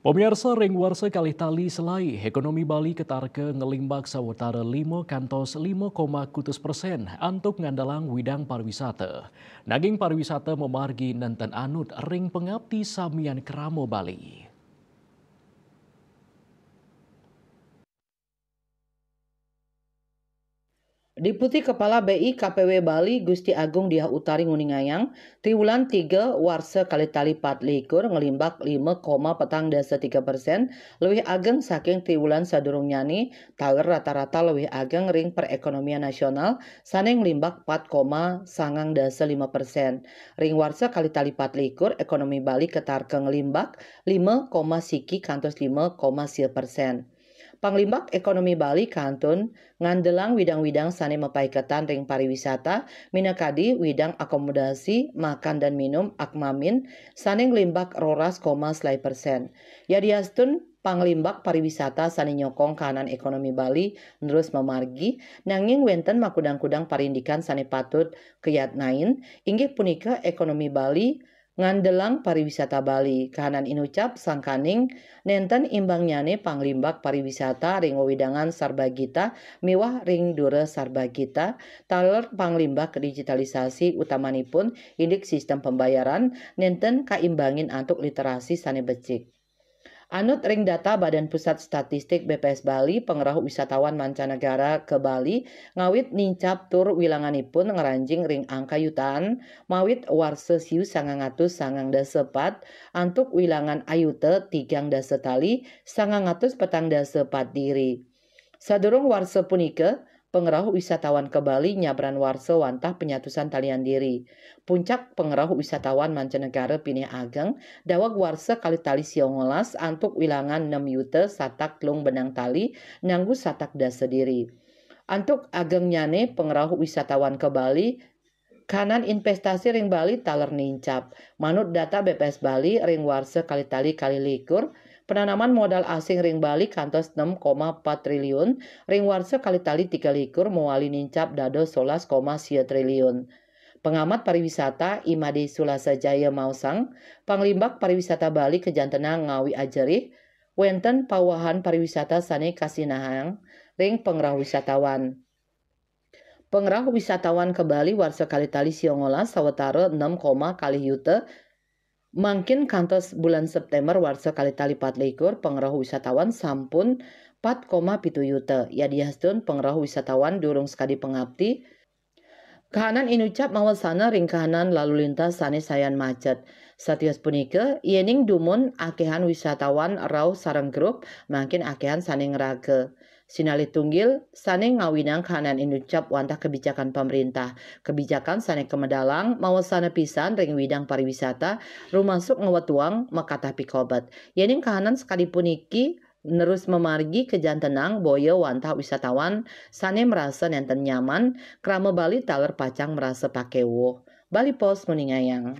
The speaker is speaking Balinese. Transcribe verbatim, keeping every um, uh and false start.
Pemirsa, ring warsa kalih tali selai, ekonomi Bali ketarka nglimbak sawatara lima kantos lima koma kutus persen antuk ngandelang widang pariwisata. Nanging pariwisata mamargi nenten anut ring pangapti samian krama Bali. Deputi Kepala B I K P W Bali Gusti Agung Diah Utari nguningayang, triwulan tiga warsa kalih tali patlikur nglimbak lima koma petang dasa tiga persen, luwih ageng saking triwulan sadurungnyane, taler rata-rata luwih ageng ring perekonomian nasional sane nglimbak pat koma sangang dasa lima persen. Ring warsa kalih tali patlikur, ekonomi Bali ketarka nglimbak lima koma siki kantos lima koma sia persen. Panglimbak ekonomi Bali kantun ngandelang widang-widang sane mapaiketan ring pariwisata, minakadi widang akomodasi, makan dan minum, akmamin, sane nglimbak roras koma selai persen. Yadiastun panglimbak pariwisata sane nyokong kahanan ekonomi Bali nerus mamargi, nanging wenten makudang-kudang parindikan sane patut kayatnain, inggih punika ekonomi Bali ngandelang pariwisata Bali. Kahanan inucap sangkaning nenten imbangnyane panglimbak pariwisata ring wewidangan sarbagita miwah ring dura sarbagita, taler panglimbak digitalisasi, utamanipun indik sistem pembayaran, nenten kaimbangin antuk literasi sane becik. Anut ring data Badan Pusat Statistik, B P S Bali, pangrauh wisatawan mancanegara ka Bali ngawit nincap tur wilanganipun ngranjing ring angka yutaan mawit warsa siu sangang atus sangang dasa pat antuk wilangan ayuta tigang dasa tali sangang atus petang dasa pat diri. Sadurung warsa punika, pangrauh wisatawan ka Bali nyabran warsa wantah panyatusan talian diri. Puncak pangrauh wisatawan mancanegara pinih ageng daweg warsa kalih tali siongolas antuk wilangan nem yuta satak telung benang tali nganggu satak dasa diri. Antuk agengnyane pangrauh wisatawan ka Bali, kahanan investasi ring Bali taler nincap. Manut data B P S Bali, ring warsa kalih tali kalih likur, penanaman modal asing ring Bali kantos nem koma pat triliun, ring warsa kalih tali tiga likur mawali nincap dados solas koma sia triliun. Pengamat pariwisata I Made Sulasa Jaya maosang, panglimbak pariwisata Bali kajantenang ngawi ajerih, wenten pawahan pariwisata sane kasinahang ring pangrauh wisatawan. Pangrauh wisatawan ka Bali warsa kalih tali siongolas sawatara nem koma kalih yuta, mangkin kantos bulan September warsa kalih tali patlikur, pangrauh wisatawan sampun pat koma pitu yuta. Yadiastun pangrauh wisatawan durung sakadi pangapti, kahanan inucap mawasana ring kahanan lalu lintas sane sayan macet. Satios punika, yening dumun akehan wisatawan rauh sareng grup, mangkin akehan sane ngraga. Sinalih tunggil, sane ngawinang kahanan inucap wantah kebijakan pamerintah. Kebijakan sane kamedalang mawasana pisan ring widang pariwisata, rumasuk ngwetuang makatah pikobet. Yening kahanan sakadi puniki nerus mamargi kajantenang, boya wantah wisatawan sane marasa nenten nyaman, krama Bali taler pacang marasa pakewuh. Bali Post nguningayang.